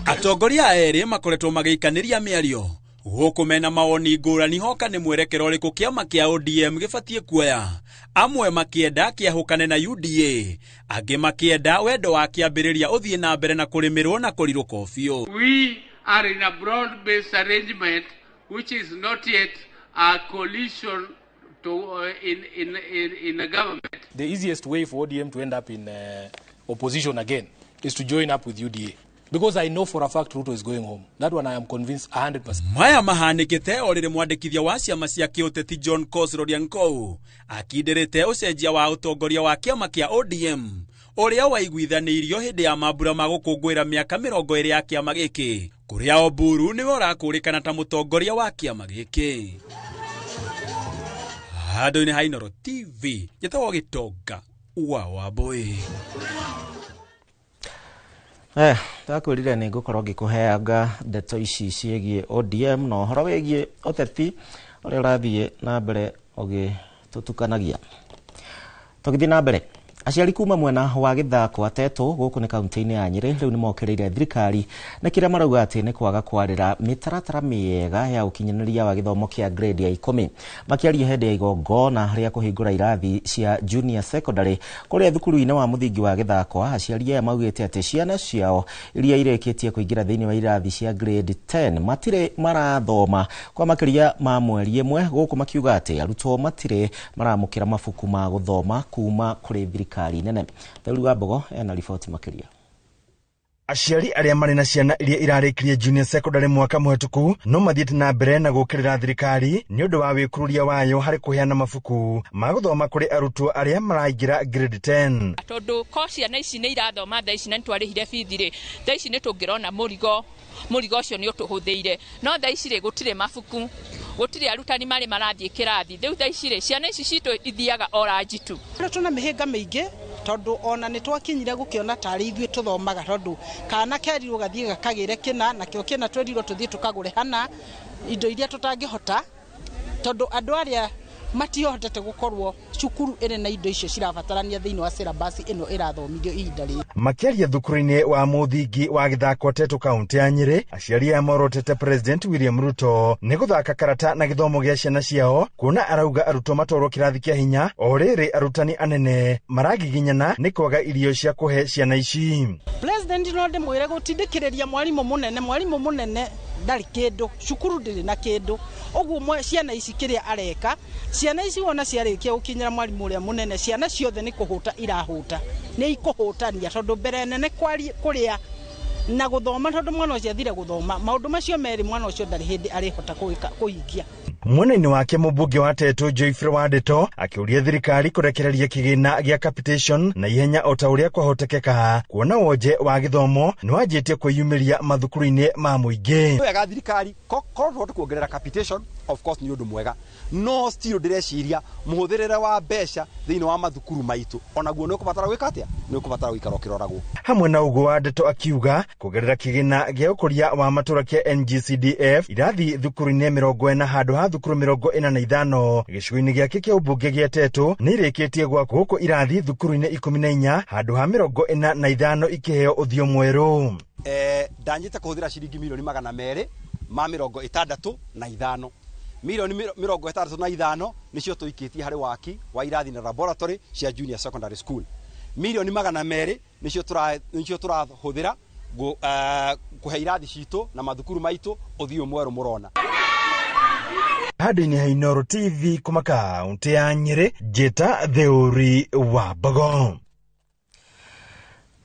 S17: Atongoria erĩ makoretwo magĩikanĩria mĩario gũkũ mena mawoni ngũrani hoka nĩ mwerekero ũrĩkũ kĩama kĩa ODM gĩbatiĩ kuoya, amwe makĩenda kĩahũkane na UDA, angĩ makĩenda wendo wa kĩambĩrĩria ũthiĩ na mbere na kũrĩmĩrwo na kũrirũka biũ.
S26: We are in a broad-based arrangement which is not yet a coalition to, in a government.
S25: The easiest way for ODM to end up in opposition again is to join up with UDA. Because I know for a fact Ruto is going home. That one I am convinced 100%.
S2: Maya mahanĩkĩte o rĩrĩ mwandĩkithia wa ciama cia kĩũteti John Kosrodiankou akindĩrĩte ũcenjia wa ũtongoria wa kĩama kĩa ODM ũrĩa waiguithanĩirio hĩndĩ ya mambura ma gũkũngũĩra mĩaka 20 ya kĩama gĩkĩ, kũrĩa Oburu nĩwe ũrakũrĩkana ta mũtongoria wa kĩama gĩkĩ. Handũ-inĩ ha Inooro TV, njĩtagwo Gĩtonga wa Wambũi.
S1: Ndakwĩrire nĩ ngũkorwo ngĩkũheanga ndeto ici ciĩgiĩ ODM na ũhoro wĩgiĩ ũteti ũrĩa ũrathiĩ na mbere ũgĩtũtukanagia. Tũgĩthiĩ na mbere, aciari kuma mwena wa Gĩthako Atetũ gũkũ nĩ kaunti-inĩ ya Nyĩrĩ rĩu nĩmokĩrĩire thirikari na kĩrĩa marauga atĩ nĩ kwaga kwarĩra mĩtaratara mĩega ya ũkinyanĩria wa gĩthomo kĩa grade ya 10. Makĩaria hĩndĩ ya igongona rĩa kũhingũra irathi cia junior secondary kũrĩa thukuru-inĩ wa mũthingi wa Gĩthako, aciari aya maugĩte atĩ ciana ciao iria irĩkĩtie kũingĩra thĩinĩ wa irathi cia grade 10 matirĩ marathoma kwa makĩria ma mweri ĩmwe, gũkũ makiuga atĩ arutwo matirĩ maramũkĩra mabuku ma gũthoma kuma kũrĩ thirikari nene. Theru wa Mbogo ena riboti makĩria.
S3: Aciari arĩa marĩ na ciana iria irarĩkirie junior secondary mwaka mũhetũku no mathiĩte na mbere na gũũkĩrĩra thirikari nĩ ũndũ wa wĩkururia wayo harĩ kũheana mabuku ma gũthoma kũrĩ arutwo arĩa maraingĩra grade 10.
S4: Tondũ ko ciana ici nĩ irathoma thaa ici na nĩtwarĩhire bithi rĩ, thaa ici nĩ tũngĩrona mũrigo ũcio nĩ ũtũhũthĩire, no thaa ici rĩ gũtirĩ mabuku, gũtirĩ arutani marĩ marathiĩ kĩrathi. Rĩu thaa ici rĩ ciana ici citũ ithiaga o ranji tu.
S10: Tũna mĩhĩnga mĩingĩ tondũ ona nĩ twakinyire gũkĩona tarĩ ithuĩ tũthomaga, tondũ kana kerirwo gathiĩ gakagĩre kĩna nakĩo kĩna twerirwo tũthiĩ tũkagũre hana indo iria tũtangĩhota, tondũ andũ arĩa matihotete gũkorwo cukuru ĩrĩ na indo icio cirabatarania thĩinĩ wa syllabus ĩno ĩrathomithio ihinda rĩrĩ.
S3: Makĩaria thukuru-inĩ wa mũthingi wa Gĩthako Atetũ kaunti ya Nyĩrĩ, aciari aya morotete President William Ruto nĩ gũthaka karata na gĩthomo gĩa ciana ciao, kuona arauga arutwo matwarwo kĩrathi kĩa hinya o rĩrĩ arutani anene maragiginyana nĩ kwaga irio cia kũhe ciana ici.
S10: President no ndĩmwĩre gũtindĩkĩrĩria mwarimũ mũnene ndarĩ kĩndũ, cukuru ndĩrĩ na kĩndũ, ũguo ciana ici kĩrĩa areka, ciana ici wona ciarĩkia gũkinyĩra mwarimũ ũrĩa mũnene, ciana ciothe nĩ kũhũta irahũta, nĩ ikũhũtania, tondũ mbere nene kũrĩa na gũthoma, tondũ mwana ũcio athire gũthoma maũndũ macio merĩ mwana ũcio ndarĩ hĩndĩ arĩhota kũhingia.
S3: Mwena-inĩ wake mũmbunge wa Tetu Geoffrey Wandĩto akĩũria thirikari kũrekereria kĩgĩna gĩa capitation na ihenya o ta ũrĩa kwahotekeka, kuona wonje wa gĩthomo nĩ wanjĩtie kwĩyumĩria mathukuru-inĩ ma mũingĩ.
S5: Wega thirikari korwo tũhote kuongerera capitation of course nĩ ũndũ mwega, no still ndĩreciria mũhũthĩrĩre wa mbeca thĩinĩ wa mathukuru maitũ onaguo nĩ ũkũbatara gwĩka atĩa, nĩ ũkũbatara gũikara ũkĩroragwo.
S3: Hamwe na ũguo Wandĩto akiuga kũgerera kĩgĩna gĩa ũkũria wa matũra kĩa NGCDF irathi thukuru-inĩ 40 handũ ha thukuru 45 gĩcigo-inĩ gĩake kĩa ũmbunge gĩa Tetu nĩ irĩkĩtie gwakwo, gũkũ irathi thukuru-inĩ 14 handũ ha 45 ikĩheo ũthiũ mwerũ.
S5: Ndanyĩte kũhũthĩra ciringi milioni 265, milioni 65 nĩcio tũikĩtie harĩ waki wa irathi na laboratory cia junior secondary school. Milioni 200 nĩcio tũrahũthĩra kũhe irathi citũ na mathukuru maitũ ũthiũ mwerũ mũrona.
S3: Handũ-inĩ ha Inooro TV kuma kaunti ya Nyĩrĩ, Njĩta Theuri wa Mbogo.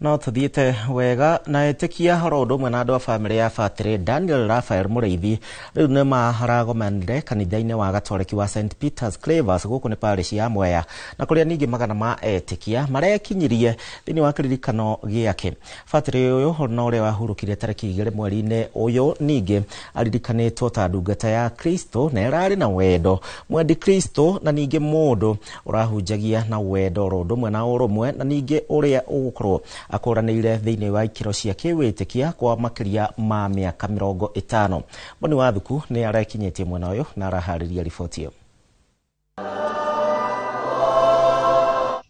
S1: No tuthiĩte wega na ĩtĩkia oro ũndũ ũmwe na andũ a bamĩrĩ ya Batĩrĩ Daniel Raphael Mũrĩithi rĩu nĩ maragomanire kanitha-inĩ wa Gatoreki wa St Peter's Clavers gũkũ nĩ parish ya Mwea, na kũrĩa ningĩ magana ma etĩkia marekinyirie thĩinĩ wa kĩririkano gĩake. Batĩrĩ ũyũ na ũrĩa wahurũkire tarĩki 2 mweri-inĩ ũyũ ningĩ aririkanĩtwo ta ndungata ya Kristo na ĩrarĩ na wendo mwendi Kristo, na ningĩ mũndũ ũrahunjagia na wendo oro ũndũ ũmwe na ũrũmwe, na ningĩ ũrĩa ũgũkorwo akũranĩire thĩinĩ wa ikĩro cia kĩwĩtĩkia kwa makĩria ma mĩaka 50. Boni Wathuku nĩ arekinyĩtie mwena ũyũ na araharĩria riboti ĩyo.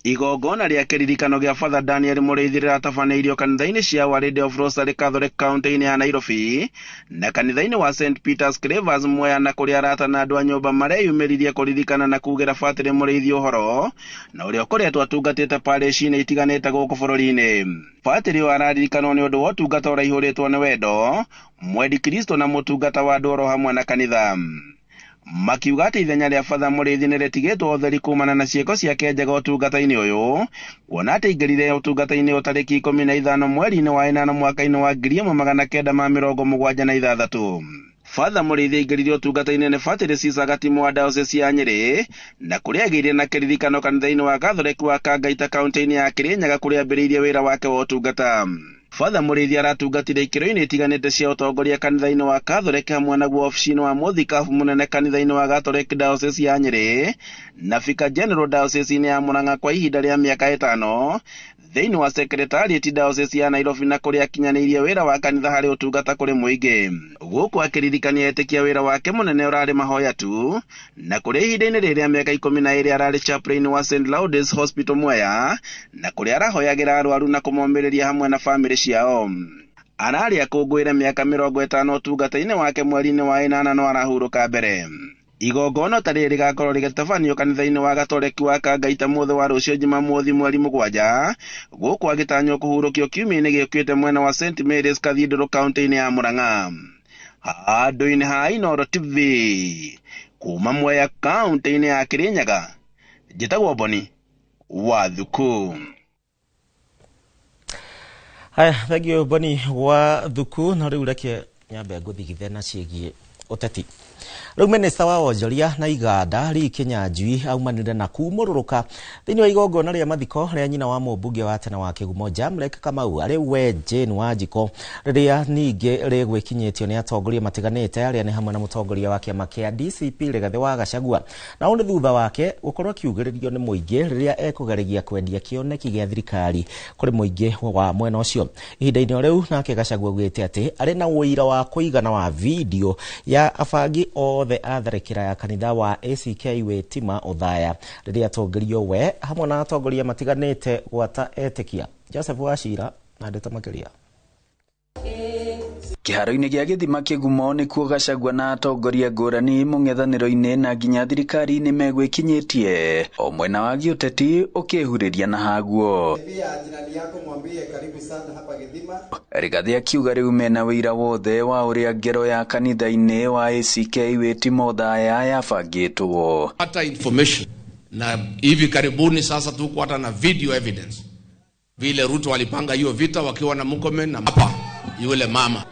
S6: Igongona rĩa kĩririkano gĩa Father Daniel Mũrĩithi rĩratabanĩirio kanitha-inĩ cia Our Lady of Rosary Catholic County-inĩ ya Nairobi na kanitha-inĩ wa St Peter's Clavers Mwea, na kũrĩa arata na andũ a nyũmba mareyumĩririe kũririkana na kugĩra Batĩrĩ Mũrĩithi ũhoro na ũrĩa ũkoretwo atungatĩte parish-inĩ itiganĩte gũkũ bũrũri-inĩ. Batĩrĩ ũyũ araririkanwo nĩ ũndũ wa ũtungata ũraihũrĩtwo nĩ wendo, mwendi Kristo na mũtungata wa andũ oro hamwe na kanitha. Makiuga atĩ ithenya rĩa Father Mũrĩithi nĩ rĩtigĩtwo ũtheri kumana na ciĩko ciake njega ũtungata-inĩ ũyũ, kuona atĩ aingĩrire ũtungata-inĩ ũyũ tarĩki 15 mweri-inĩ wa 8 mwaka-inĩ wa 1976. Father Mũrĩithi aingĩrire ũtungata-inĩ nĩ Fatĩrĩ Caesar Gatimu wa Diocese ya Nyĩrĩ, na kũrĩa agĩire na kĩririkano kanitha-inĩ wa Gathoreki wa Kangaita kaunti-inĩ ya Kĩrĩnyaga kũrĩa ambĩrĩirie wĩra wake wa ũtungata. Father Mũrĩithi aratungatire ikĩro-inĩ itiganĩte cia ũtongoria kanitha-inĩ wa Catholic hamwe naguo obici-inĩ wa mũthikabu mũnene kanitha-inĩ wa Gatholic Diocese ya Nyĩrĩ na Vicar General Diocese-inĩ ya Murang'a kwa ihinda rĩa mĩaka 5 thĩinĩ wa Secretariat Diocese ya Nairobi na kũrĩa akinyanĩirie wĩra wa kanitha harĩ ũtungata kũrĩ mũingĩ. Gũkũ akĩririkania etĩkia wĩra wake mũnene ũrarĩ mahoya tu, na kũrĩa ihinda-inĩ rĩrĩa mĩaka 12 ararĩ chaplain wa St. Lourdes Hospital Mwea, na kũrĩa arahoyagĩra arwaru na kũmomĩrĩria hamwe na famĩlĩ ciao. Ararĩ akũngũĩre mĩaka 50 ũtungata-inĩ wake mweri-inĩ wa 8 no arahurũka mbere. Igongona ta rĩrĩ rĩgakorwo rĩgĩtabanio kanitha-inĩ wa Gatoreki wa Kangaita mũthĩ wa rũciũ Jumamothi mweri 7, gũkũ agĩtanywo kũhurũkio kiumia-inĩ gĩũkĩte mwena wa St Mary's Cathedral kaunti-inĩ ya Murang'a. Handũ-inĩ ha Inooro TV kuma Mwea kaunti-inĩ ya Kĩrĩnyaga, njĩtagwo Boni wa Thuku.
S1: Haya, thank you Boni wa Thuku. Na rĩu reke nyambe ngũthigithe na ciĩgiĩ ũteti. Rĩu minista wa wonjoria na iganda Lee Kinyanjui aumanire na kumũrũrũka thĩinĩ wa igongona rĩa mathiko rĩa nyina wa mũmbunge wa tene wa Kĩgumo Jamlek Kamau arĩ we Jane Wanjikũ, rĩrĩa ningĩ rĩgwĩkinyĩtio nĩ atongoria matiganĩte arĩa nĩ hamwe na mũtongoria wa kĩama kĩa DCP Rigathĩ wa Gachagua, na ũũ nĩ thutha wake gũkorwo akiugĩrĩrio nĩ mũingĩ rĩrĩa ekũgeregia kwendia kĩoneki gĩa thirikari kũrĩ mũingĩ wa mwena ũcio. Ihinda-inĩ o rĩu nake Gachagua augĩte atĩ arĩ na ũira wa kũigana wa video ya abangi othe a tharĩkĩra ya kanitha wa ACK Witima Othaya rĩrĩa atongorio we hamwe na atongoria matiganĩte gwata etĩkia. Joseph Wachira na ndeto makĩria.
S7: Kĩharo-inĩ gĩa gĩthima Kĩgumo nĩkuo Gachagua na atongoria ngũrani mũng'ethanĩro-inĩ na nginya thirikari-inĩ megwĩkinyĩtie o mwena wa gĩũteti ũkĩhurĩria na haguo. Rigathĩ akiuga rĩu mena wĩira wothe wa ũrĩa ngero ya kanitha-inĩ wa ACK Witima Othaya yabangĩtwo.
S9: Hata information na hivi karibuni sasa tuko hata na video evidence vile Ruto walipanga hiyo vita wakiwa na Murkomen na hapa yule mama.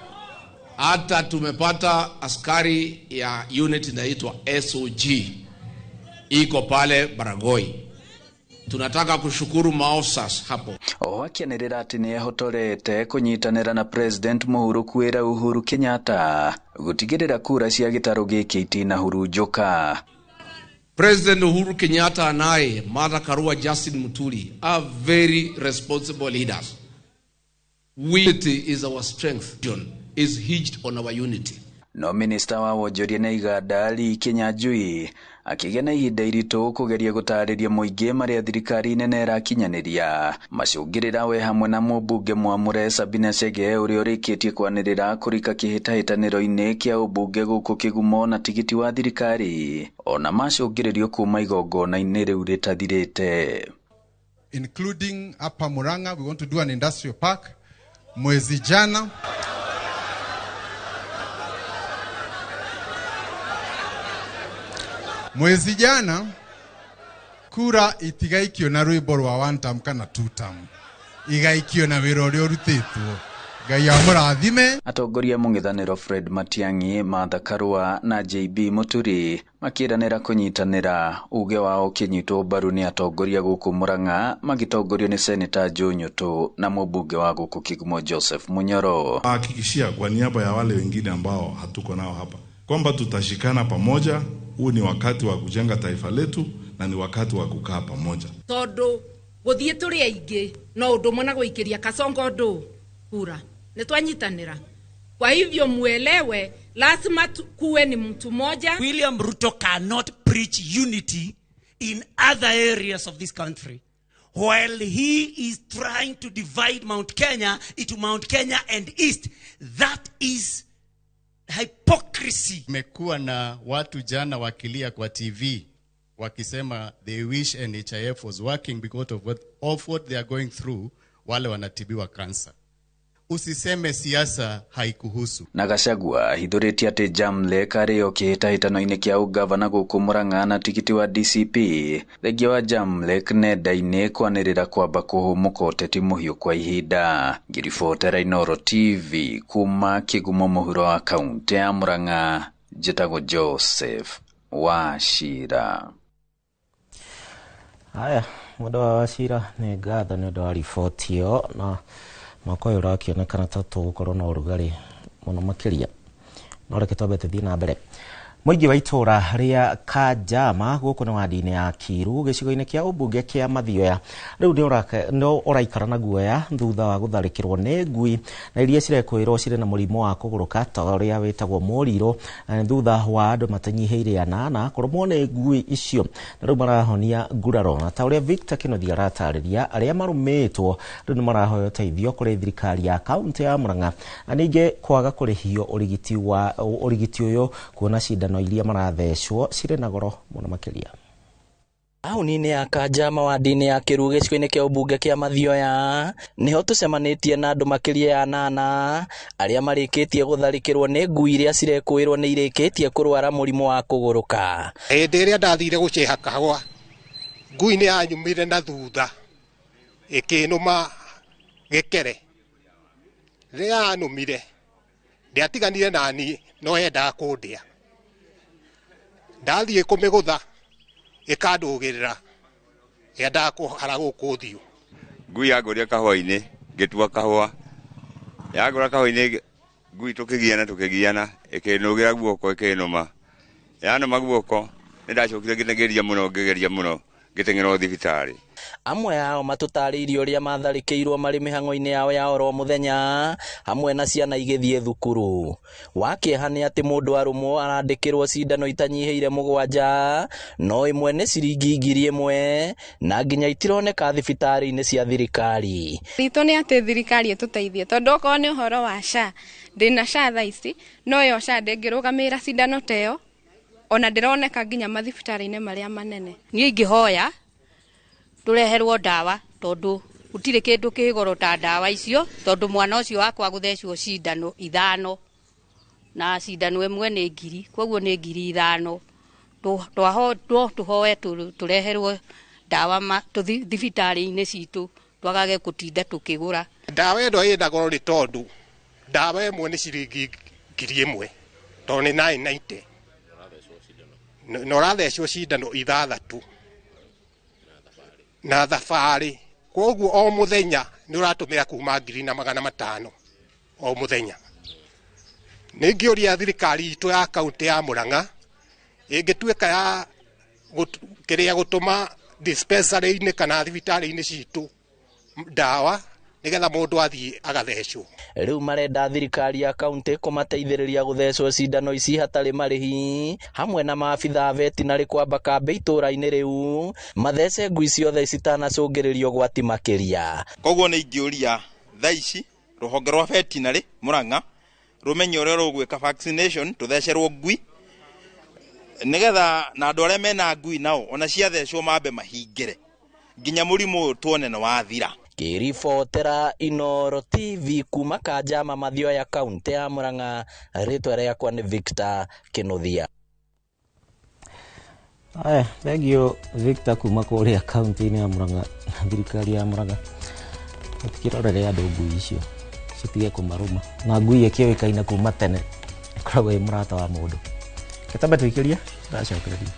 S9: Hata tumepata askari ya unit inaitwa SOG iko pale Baragoi. Tunataka kushukuru maofisas hapo.
S7: Oho akĩanĩrĩra atĩ nĩehotorete kũnyitanĩra na President Mũhuru kwĩra Uhuru Kenyatta gũtigĩrĩra kura cia gĩtarũ gĩkĩ itinahurunjũka.
S9: President Uhuru Kenyatta and I, Martha Karua, Justin Muturi, are very responsible leaders. Unity is our strength. Is hinged on our unity.
S7: No minista wa wonjoria na iganda Lee Kinyanjui akĩgĩa na ihinda iritũ kũgeria gũtarĩria mũingĩ marĩa thirikari nene ĩrakinyanĩria macũngĩrĩra we hamwe na mũmbunge mwamũre Sabina Chege ũrĩa ũrĩkĩtie kwanĩrĩra kũrika kĩhĩtahĩtanĩro-inĩ kĩa ũmbunge gũkũ Kĩgumo na tigiti wa thirikari ona macũngĩrĩrio kuma igongona-inĩ rĩu rĩtathirĩte.
S11: Including hapa Murang'a, we want to do an industrial park. Mwezi jana kura itigaikio na rwimbo rwa one term kana two term, igaikio na wira uria urutitwo. Ngai amũrathime.
S7: Atongoria mũng'ethanĩro Fred Matiang'i, Martha Karua na JB Muturi makĩranĩra kũnyitanĩra uge wao ũkĩnyitwo mbaru nĩ atongoria gũkũ Murang'a magĩtongorio nĩ Senator Joe Nyutu na mũmbunge wa gũkũ Kigumo Joseph Munyoro.
S12: Hakikishia kwa niaba ya wale wengine ambao hatuko nao hapa kwamba tutashikana pamoja. Huu ni wakati wa kujenga taifa letu na ni wakati wa kukaa pamoja.
S13: Tondu guthie turi aingi no undu mwe na guikiria Kasongo ndu kura ni twanyitanira. Kwa hivyo muelewe, lazima kuwe ni mtu moja.
S15: William Ruto cannot preach unity in other areas of this country while he is trying to divide Mount Kenya into Mount Kenya and East. That is hypocrisy.
S27: Mekuwa na watu jana wakilia kwa TV wakisema they wish NHIF was working because of what they are going through, wale wanatibiwa cancer. Usiseme siasa haikuhusu.
S7: Na Gachagua ahithũrĩtie atĩ Jamlek arĩ o kĩhĩtahĩtano-inĩ kĩa ũgavana gũkũ Murang'a na tigiti wa DCP thengia wa Jamlek nenda-inĩ kwanĩrĩra kwamba kũhũmũka ũteti mũhiũ kwa ihinda. Ngĩribotera Inooro TV kuma Kĩgumo mũhuro wa kaũntĩ ya Murang'a, njĩtagwo Joseph Wachira.
S1: Haya, mwenda wa Wachira, nĩ ngatho nĩ ũndũ wa riboti ĩyo, na mwaka ũyũ ũrakĩonekana ta tũgũkorwo na ũrugarĩ mũno makĩria. No reke twambe tũthiĩ na mbere. Mũingĩ wa itũũra rĩa Kanjama gũkũ nĩ wadi-inĩ ya Kiru gĩcigo-inĩ kĩa ũmbunge kĩa Mathioya rĩu nĩ ũraikara na guoya thutha wa gũtharĩkĩrwo nĩ ngui na iria cirekwĩrwo cirĩ na mũrimũ wa kũgũrũka ta ũrĩa wĩtagwo mũrirũ, na thutha wa andũ matanyihĩire 8 kũrũmwo nĩ ngui icio na rĩu marahonia nguraro. Na ta ũrĩa Victor Kĩnuthia aratarĩria, arĩa marũmĩtwo rĩu nĩ marahoya ũteithio kũrĩ thirikari ya kaũntĩ ya Murang'a na ningĩ kwaga kũrĩhio ũrigiti ũyũ kuona cindano iria marathecwo cirĩ na goro mũno makĩria.
S8: Taũni-inĩ ya Kanjama wadi-inĩ ya Kĩru gĩcigo-inĩ kĩa ũmbunge kĩa Mathioya nĩho tũcemanĩtie na andũ makĩria ya 8 arĩa marĩkĩtie gũtharĩkĩrwo nĩ ngui iria cirekũĩrwo nĩ irĩkĩtie kũrwara mũrimũ wa kũgũrũka.
S14: Hĩndĩ ĩrĩa ndathire gũceha kahũa, ngui nĩ yanyumire na thutha ĩkĩnũma gĩkere. Rĩrĩa yanũmire ndĩatiganire nani, no yendaga kũndĩa. Ndathiĩ kũmĩgũtha ĩkandũgĩrĩra, yendaga kũhara gũkũ ũthiũ.
S16: Ngui yangũria kahũa-inĩ, ngĩtua kahũa. Yangũra kahũa-inĩ, ngui tũkĩgiana ĩkĩnũgĩra guoko ĩkĩnũma. Yanũma guoko nĩ ndacokire ngĩgeria mũno ngĩteng'era thibitarĩ.
S8: Amwe ao matũtarĩirie ũrĩa matharĩkĩirwo marĩ mĩhang'o-inĩ yao ya oro mũthenya hamwe na ciana igĩthiĩ thukuru. Wa kĩeha nĩ atĩ mũndũ arũmwo arandĩkĩrwo cindano itanyihĩire 7, no ĩmwe nĩ ciringi 1000 na nginya itironeka thibitarĩ-inĩ cia thirikari.
S18: Ritũ nĩ atĩ thirikari ĩtũteithie tondũ okorwo nĩ ũhoro wa SHA, ndĩna SHA thaa ici, no yo SHA ndĩngĩrũgamĩrĩra cindano ta ĩyo, ona ndĩroneka nginya mathibitarĩ-inĩ marĩa manene.
S19: Niĩ ingĩhoya tũreherwo ndawa tondũ gũtirĩ kĩndũ kĩ goro ta ndawa icio, tondũ mwana ũcio wakwa gũthecwo cindano 5 na cindano ĩmwe nĩ 1000, koguo nĩ 5000. Tũhoe tũreherwo ndawa thibitarĩ-inĩ citũ twagage gũtinda tũkĩgũra.
S14: Ndawa ĩno ĩna goro nĩ tondũ ndawa ĩmwe nĩ ciringi 1000 tondũ nĩ 990 na ũrathecwo cindano 6 na thabarĩ, koguo o mũthenya nĩ ũratũmĩra kuma 1500 o mũthenya. Nĩ ingĩũria thirikari itũ ya kaũntĩ ya Murang'a ĩngĩtuĩka ya kĩrĩa gũtũma dispensary-inĩ kana thibitarĩ-inĩ citũ ndawa nĩgetha mũndũ athiĩ agathecwo.
S8: Rĩu marenda thirikari ya kaũntĩ kũmateithĩrĩria gũthecwo cindano ici hatarĩ marĩhi hamwe na maabitha a vetinarĩ kwamba kambĩ itũũra-inĩ rĩu mathece ngui ciothe citanacũngĩrĩrio ũgwati makĩria.
S23: Koguo nĩ ingĩũria thaa ici rũhonge rwa vetinarĩ Murang'a rũmenye ũrĩa rũgwĩka vaccination tũthecerwo ngui nĩgetha na andũ arĩa mena ngui nao ona ciathecwo mambe mahingĩre nginya mũrimũ ũyũ tuone nĩ wathira.
S8: Ngĩribotera Inooro TV kuma Kanjama Mathioya kaũntĩ ya Murang'a, rĩtwa rĩakwa nĩ Victor Kĩnuthia.
S1: Aya, thank you Victor kuma kũrĩa kaũntĩ-inĩ ya Murang'a, thirikari ya Murang'a ũtikĩrorere andũ ngui icio citige kũmarũma, na ngui ĩkĩũĩkaine kuma tene ĩkoragwo ĩ mũrata wa mũndũ. Gĩtambe tũikĩrie, ndacokereria.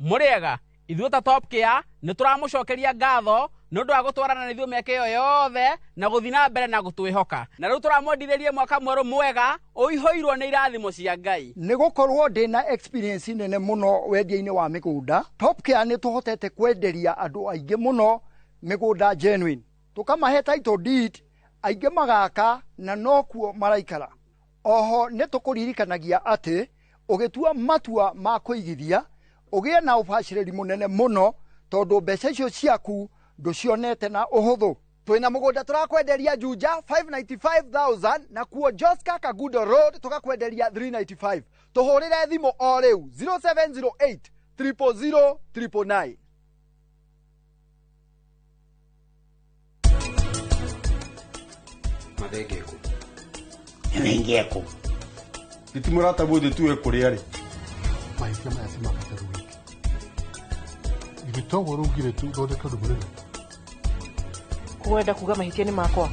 S24: Mũrĩega, ithuĩ ta Top Care nĩ tũramũcokeria ngatho nĩ ũndũ wa gũtwarana na ithuĩ mĩaka ĩyo yothe na gũthiĩ na mbere na gũtwĩhoka. Na rĩu tũramwendithĩria mwaka mwerũ mwega ũihũirwo nĩ irathimo cia Ngai.
S28: Nĩ gũkorwo ndĩna experience nene mũno wendia-inĩ wa mĩgũnda, Top Care nĩ tũhotete kwenderia andũ aingĩ mũno mĩgũnda genuine, tũkamahe title deed, aingĩ magaka na nokuo maraikara. Oho nĩ tũkũririkanagia atĩ ũgĩtua matua ma kũigithia ũgĩe na ũbacĩrĩri mũnene mũno tondũ mbeca icio ciaku ndũcionete na ũhũthũ. Twĩna mũgũnda tũrakwenderia Juja 595,000 na kuo Joska Kagudo Road tũgakwenderia 395.
S2: Tũhũrĩre thimũ o rĩu 0708 000 999.
S4: Mathenge kũ?
S17: Mathenge kũ?
S4: Ti mũrata mũthĩ tuwe kũrĩa rĩ.
S17: Mahĩtia maya si mabatarũ wiki. Ithuĩ toguo rũngire tu thondeke ũndũ mũnene.
S20: Wenda kuga mahĩtia nĩ makwa?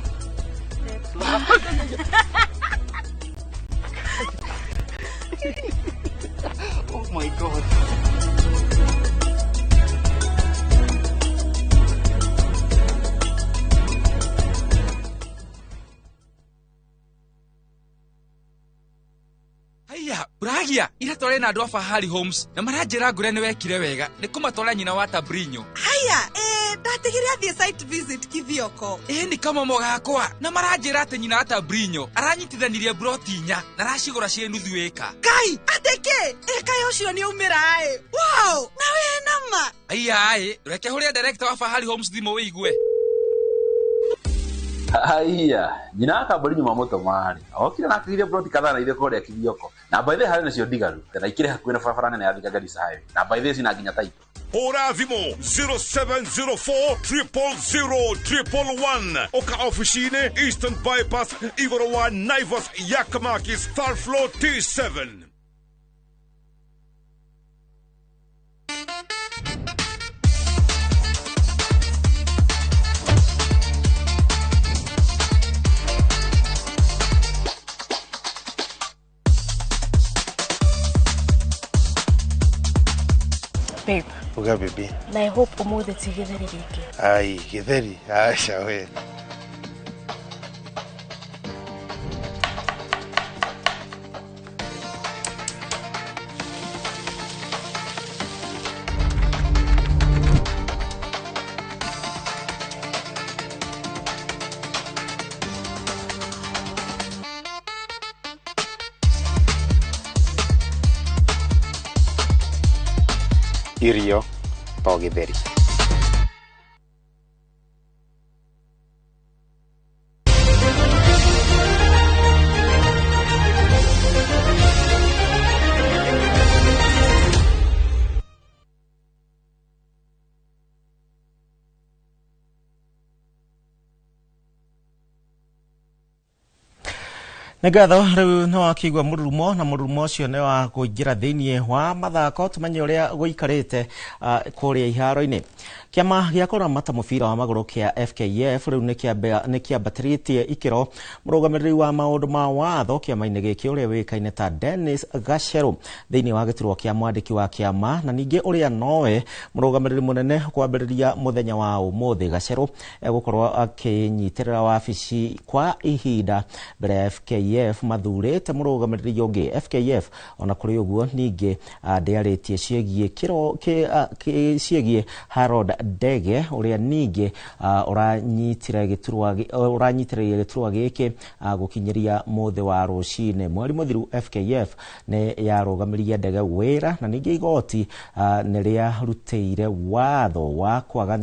S17: Oh my God.
S21: Haiya, Buragia, ira tware na andũ a Fahari Homes na maranjĩra ngũrĩa nĩ wekire wega nĩ kũmatwara nyina wa Tabrinyo.
S22: Haya, ndatigire athiĩ site visit Kithioko.
S21: Ĩ nĩ kamomo gakwa na maranjĩra atĩ nyina wa Tabrinyo aranyitithanirie broti 4 na aracigũra ciĩ nuthu ĩka.
S22: Kai, atĩ kĩ? Ĩka ũcio nĩ aumĩra ĩ. Wow, na wĩ nama.
S21: Haiya ĩ, reke hũrĩre director wa Fahari Homes thimũ wĩigue.
S25: Haiya, nyina wa Tabrinyo mamũtũma rĩ, okire na akĩgĩria broti kadhaa na ithe kũrĩa Kithioko. Na by the way harĩ nacio ndigaru, na ikĩrĩ hakuhĩ na barabara nene ya Thika Garissa Highway. Na by the way cina nginya title.
S26: Hũra thimũ 0704 000 111 oka ofici-inĩ Eastern Bypass igũrũ wa Naivas Yakamakis third floor T7.
S20: Babe.
S29: Uga baby.
S20: Na I hope umuthi ti githeri giki.
S29: Ai, githeri, aca we. Irio to githeri.
S1: Nĩ ngatho rĩu nĩ wakĩigua mũrurumo na mũrurumo ũcio nĩ wa kũingĩra thĩinĩ wa mathako tũmenye ũrĩa gũikarĩte kũrĩa iharo-inĩ. Kĩama gĩa kũramata mũbira wa magũrũ kĩa FKF rĩu nĩ kĩambatĩrĩtie ikĩro mũrũgamĩrĩri wa maũndũ ma watho kĩama-inĩ gĩkĩ ũrĩa wĩkaine ta Dennis Gacheru thĩinĩ wa gĩturwa kĩa mwandĩki wa kĩama na ningĩ ũrĩa nowe mũrũgamĩrĩri mũnene kwambĩrĩria mũthenya wa ũmũthĩ. Gacheru egũkorwo akĩnyitĩrĩra wabici kwa ihinda mbere ya FKF mathurĩte mũrũgamĩrĩri ũngĩ. FKF ona kũrĩ ũguo ningĩ ndĩarĩtie ciĩgiĩ Harold Ndege ũrĩa ningĩ ũranyitĩrĩire gĩturwa gĩkĩ gũkinyĩria mũthĩ wa rũcinĩ. Mweri mũthiru FKF nĩ yarũgamirie Ndege wĩra na ningĩ igoti nĩ rĩarutĩire watho wa kwaga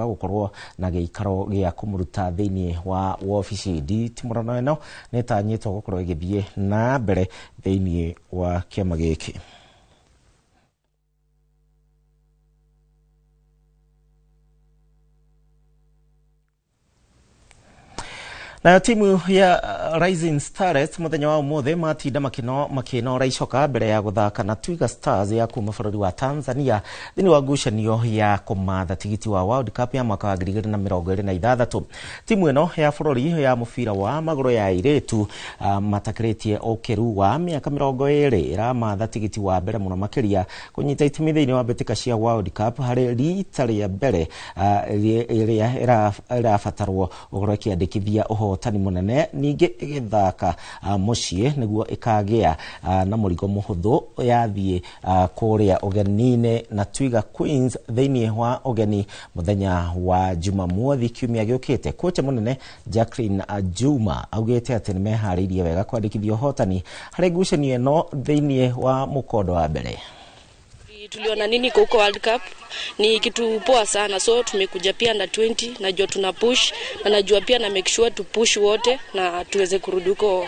S1: gũkorwo na gĩikaro gĩa kũmũruta thĩinĩ wa wabici. Nditimũrano ĩno nĩ ĩtanyĩtwo gũkorwo ĩgĩthiĩ na mbere thĩinĩ wa kĩama gĩkĩ. Nayo timu ya Rising Starlets muthenya wa umuthi matinda makinora icoka mbere ya guthaka na Twiga Stars ya kuma bũrũri wa Tanzania thĩinĩ wa ngucanio ya kũmatha tigiti wa World Cup ya mwaka wa 2026. Timu ĩno ya bũrũri ya mũbira wa magũrũ ya airĩtu matakĩrĩtie ũkĩru wa mĩaka 20 ĩramatha tigiti wa mbere mũno makĩria kũnyita itemi thĩinĩ wa mbĩtĩka cia World Cup harĩ rita rĩa mbere ĩrĩa ĩrabatarwo gũkorwo ĩkĩandĩkithia ũhotani mũnene ningĩ ĩgĩthaka mũciĩ nĩguo ĩkagĩa na mũrigo mũhũthũ yathiĩ kũrĩa ũgeni-inĩ na Twiga Queens thĩinĩ wa ũgeni mũthenya wa Jumamothi kiumia gĩũkĩte. Kocha mũnene Jacqueline Juma augĩte atĩ nĩmeharĩirie wega kwandĩkithia ũhotani harĩ ngucanio ĩno thĩinĩ wa mũkondo wa mbere.
S30: Tuliona nini kwa huko World Cup ni kitu poa sana, so tumekuja pia na 20 najua tuna push na najua pia na make sure tu push wote na tuweze kurudi huko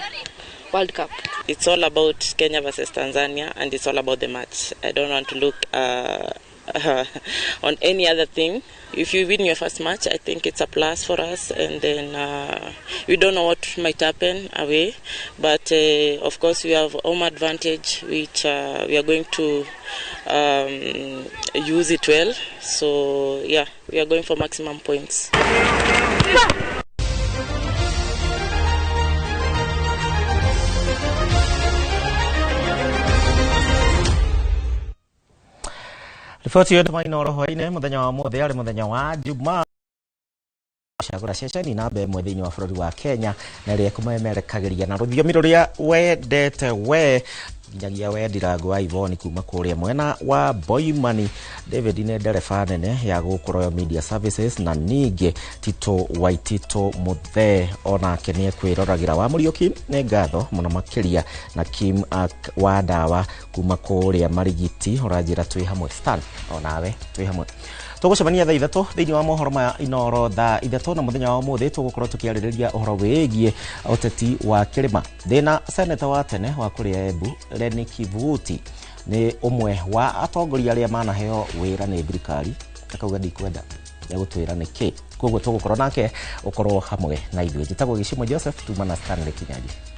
S30: World Cup.
S3: It's all about Kenya versus Tanzania, and it's all about the match. I don't want to look on any other thing. If you win your first match, I think it's a plus for us, and then we don't know what might happen away, but of course we have home advantage, which we are going to use it well. So yeah, we are going for maximum points.
S1: Riboti ĩyo nĩ Inooro hwaĩ-inĩ mũthenya wa ũmũthĩ arĩ mũthenya wa Jumaa cagũra ceceni namba ĩmwe thĩinĩ wa bũrũri wa Kenya na ĩrĩa ĩkũmemerekagĩria na rũthiomi rũrĩa wendete we nginyagia we Ndirango wa Ivoni kuma kũrĩa mwena wa Boimani. David nĩ ndereba nene ya gũkũ Royal Media Services na ningĩ Tito Waitito Muthee onake nĩ ekwĩroragĩra. Wa Mũriũki nĩ ngatho mũno makĩria na Kim Ak wa ndawa kuma kũrĩa Marigiti ũranjĩra twĩ hamwe. Stan onawe twĩ hamwe tũgũcemania thaa 3 thĩinĩ wa mohoro ma Inooro thaa 3 na mũthenya wa ũmũthĩ tũgũkorwo tũkĩarĩrĩria ũhoro wĩgiĩ ũteti wa kĩrĩma. Thĩna seneta wa tene wa kũrĩa Embu Lenny Kivuti nĩ ũmwe wa atongoria arĩa manaheo wĩra nĩ thirikari akauga ndikwenda egũtwĩra nĩkĩ, koguo tũgũkorwo nake ũkorwo hamwe na ithuĩ. Njĩtagwo Gĩcimo Joseph tuma na Stanley Kinyanjui.